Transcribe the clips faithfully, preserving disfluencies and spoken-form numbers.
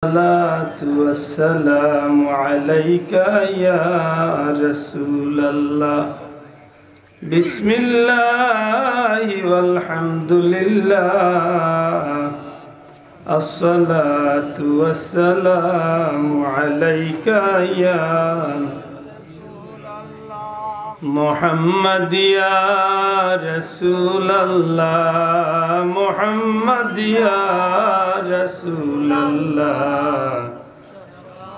الصلاة والسلام عليك يا رسول الله. بسم الله والحمد لله. الصلاة والسلام عليك يا محمد يا رسول الله، محمد يا رسول الله،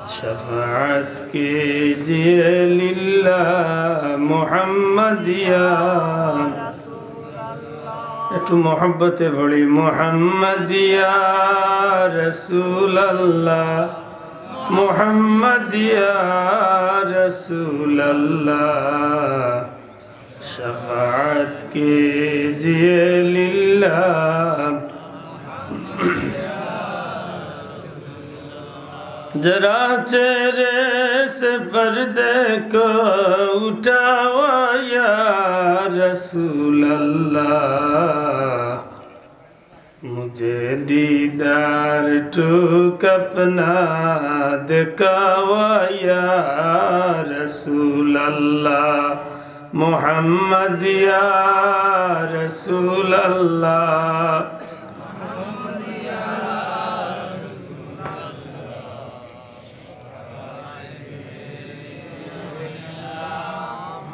شفاعت کیجئے للہ محمد یا۔ একটু মহব্বতে পড়ি, محمد يا رسول الله، محمد يا رسول الله، شفاعت کیجئے للہ۔ ذرا چہرے سے پردے کو اٹھاؤ یا رسول اللہ، مجھے دیدار ٹوک اپنا دکھاؤ یا رسول اللہ، محمد یا رسول اللہ۔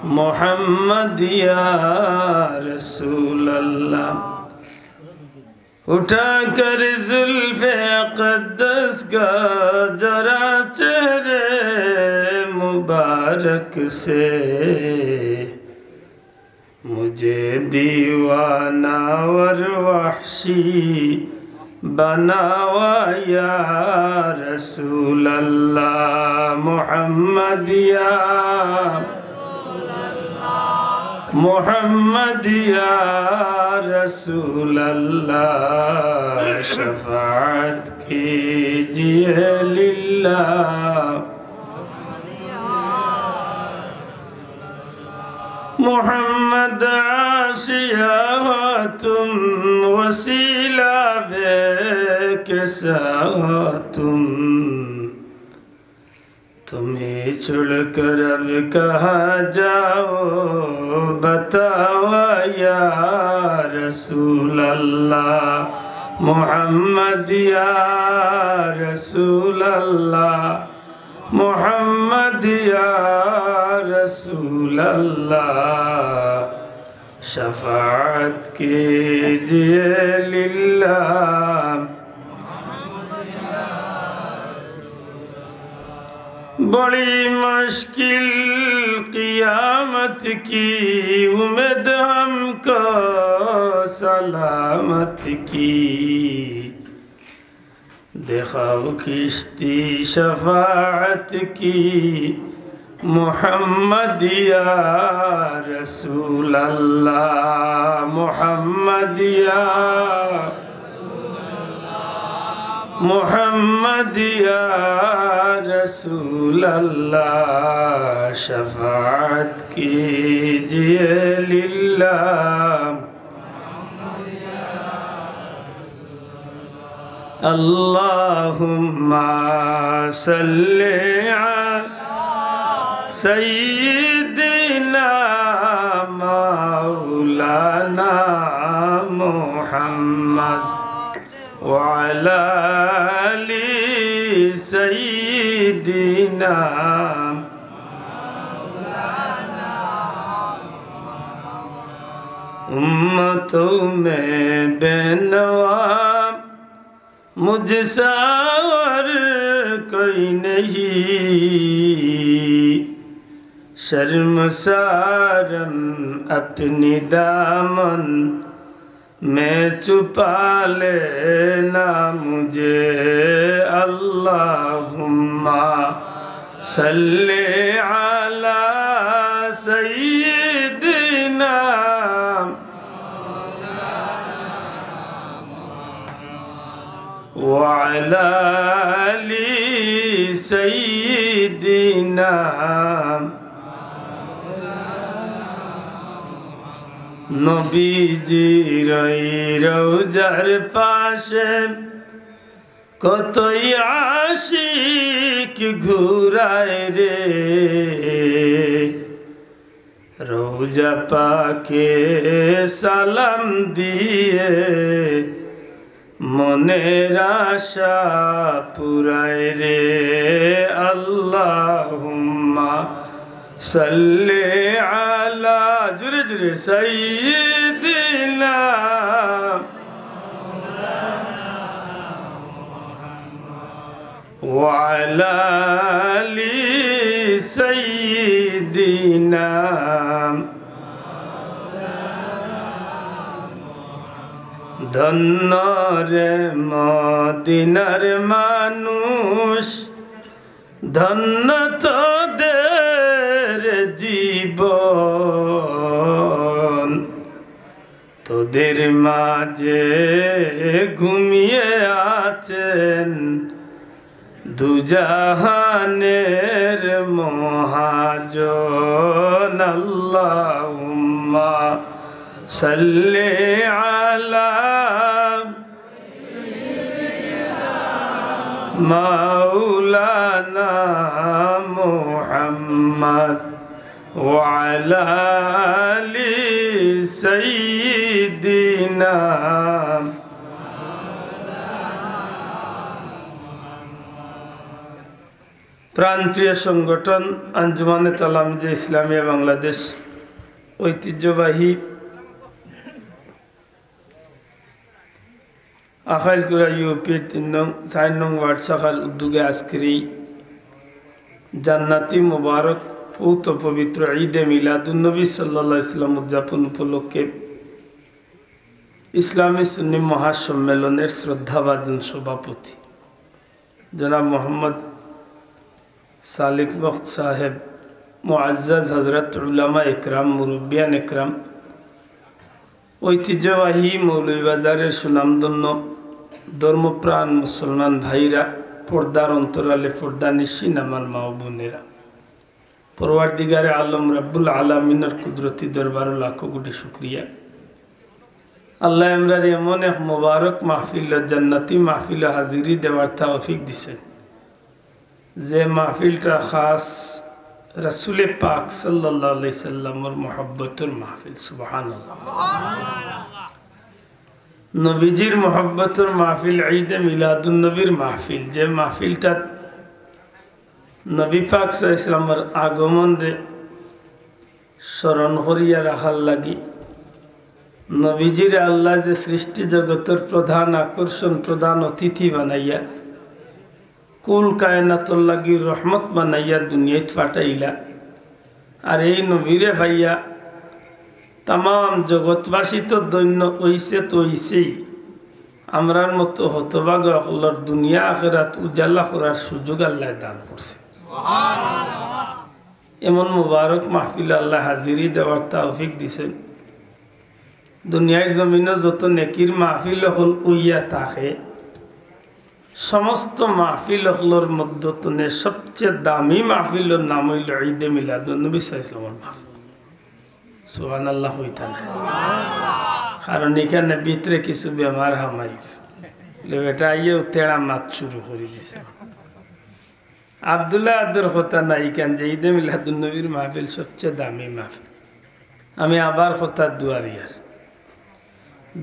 محمد یا رسول اللہ، اٹھا کر زلف اقدس کا ذرا چہرے مبارک سے، مجھے دیوانہ اور وحشی بناؤ یا رسول اللہ، محمد یا محمد یا رسول اللہ، شفاعت کیجئے للہ۔ محمد آشیاں ہو تم، وسیلہ بے کساں ہو تم، تمہیں چھوڑ کر اب کہاں جاؤ بتاؤ یا رسول اللہ، محمد یا رسول اللہ، محمد یا رسول اللہ، شفاعت کیجئے للہ۔ بڑی مشکل قیامت کی، امید ہم کو سلامت کی، دکھاؤ کشتی شفاعت کی، محمد یا رسول اللہ، محمد یا، محمد یا رسول اللہ، شفاعت کیجئے للہ۔ اللهم صل على سيدنا مولانا محمد وعلى آل سيدنا۔ امتوں میں بے نوا مجھ سا اور کوئی نہیں، شرمسارم اپنی دامن میں چھپا لینا مجھے۔ اللهم صل على سيدنا وعلى آل سيدنا۔ নবীজির ওই রওজার পাশে কতই আশিক ঘুরায় রে রওজা পাকে সালাম দিয়ে, মনের আশা পুরায় রে। আল্লাহুম্মা সাল্লি আলা, জোরে জোরে, সাইয়্যিদিনা ওয়া আলা আলি সাইয়্যিদিনা। ধন্য রে মদিনার মানুষ, ধন্য তোদের জীবন, তোদের মাঝে ঘুমিয়ে আছেন দুজাহানের মহাজন। আল্লাহুম্মা সাল্লি আলা মাওলানা মুহাম্মদ ওয়া আলা আলি সাইয়্যিদিনা। প্রাণপ্রিয় সংগঠন আঞ্জুমানে তালামিজে ইসলামিয়া বাংলাদেশ, ঐতিহ্যবাহী আখাইলকুড়া ইউপি তিন নং, চার নং ওয়ার্ড শাখার উদ্যোগে আজকের এই জান্নাতি মোবারক পৌত পবিত্র ঈদে মিলাদুন্নবী সাল্লাল্লাহু আলাইহি ওয়াসাল্লাম উদযাপন উপলক্ষে ইসলামী সুন্নি মহাসম্মেলনের শ্রদ্ধাভাজন সভাপতি জনাব মোহাম্মদ সালিক বখত সাহেব, মুআজ্জাজ হযরত উলামা একরাম, মুরব্বিয়ান একরাম, ঐতিহ্যবাহী মৌলভীবাজারের সুনামধন্য ধর্মপ্রাণ মুসলমান ভাইরা, পর্দার অন্তরালে পর্দানিশীন আমার মা ও বোনেরা, পরওয়ারদিগারে আলম রব্বুল আলামিনের কুদরতি দরবারো লাখো কোটি শুকরিয়া। আল্লায় আমরারে এমন এক মোবারক মাহফিল, জান্নাতি মাহফিল হাজিরি দেওয়ার তৌফিক দিছেন, যে মাহফিলটা খাস রাসূলে পাক সাল্লাল্লাহু আলাইহি সাল্লামর মহব্বতর মাহফিল। সুবহানাল্লাহ। নবীজির মহব্বতর মাহফিল, ঈদে মিলাদুন নবীর মাহফিল, যে মাহফিলটা নবী পাক সাল্লাল্লাহু আলাইহি সাল্লামর আগমনরে স্মরণ করিয়া রাখার লাগি, নবীজিরে আল্লায় যে সৃষ্টি জগতর প্রধান আকর্ষণ, প্রধান অতিথি বানাইয়া, কুল কায়নাতর লাগি রহমত বানাইয়া দুনিয়াত পাঠাইলা। আর এই নবীরে পাইয়া তামাম জগৎবাসী তো ধন্য অইছে তো অইছেই, আমরার মতো হতভাগা অকলর দুনিয়া আখেরাত উজালা করার সুযোগ আল্লায় দান করছে। এমন মোবারক মাহফিল আল্লায় হাজিরি দেওয়ার তৌফিক দিছেন। দুনিয়ার জমিনো যত নেকির মাহফিল অকল অইয়া থাকে, সমস্ত মাহফিল অকলর মধ্য তনে সবচেয়ে দামি মাহফিলর নাম অইলো ঈদে মিলাদুন নবী সাল্লাল্লাহু আলাইহি ওয়াসাল্লামর মাহফিল। সুবহানাল্লাহ কইতা না? কারণ ইখানে ভিতরে কিছু বেমার হামাই, লে বেটা আইয়াউ তেড়া মাত শুরু করি দিছে। আব্দুল্লাহ আব্দুর কথা নাই, ইখান যে ঈদে মিলাদুন নবীর মাহফিল সবচেয়ে দামি মাহফিল। আমি আবার কথা দুয়ারিয়ার,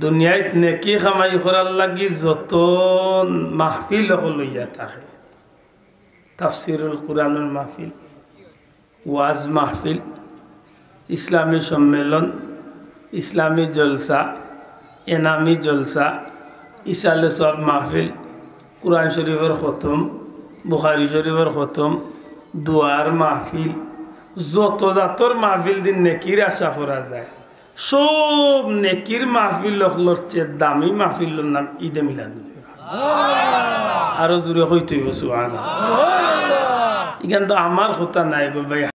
দুনিয়াত নেকি কামাই করার লাগি যত মাহফিল অকল অইয়া থাকে, তাফসিরুল কুরআনর মাহফিল, ওয়াজ মাহফিল, ইসলামী সম্মেলন, ইসলামী জলসা, এনামী জলসা, ইসালে সওয়াব মাহফিল, কুরআন শরীফর খতম, বুখারী শরীফর খতম, দোয়ার মাহফিল, যত জাতর মাহফিল দিন নেকির আশা করা যায়, সব নেকির মাহফিল অকলর চেয়ে দামি মাহফিলর নাম ঈদে মিলাদুন নবী। আরো জোরে কইতে অইবো সুবহানাল্লাহ। ইখান তো আমার কথা নায় গো ভাই,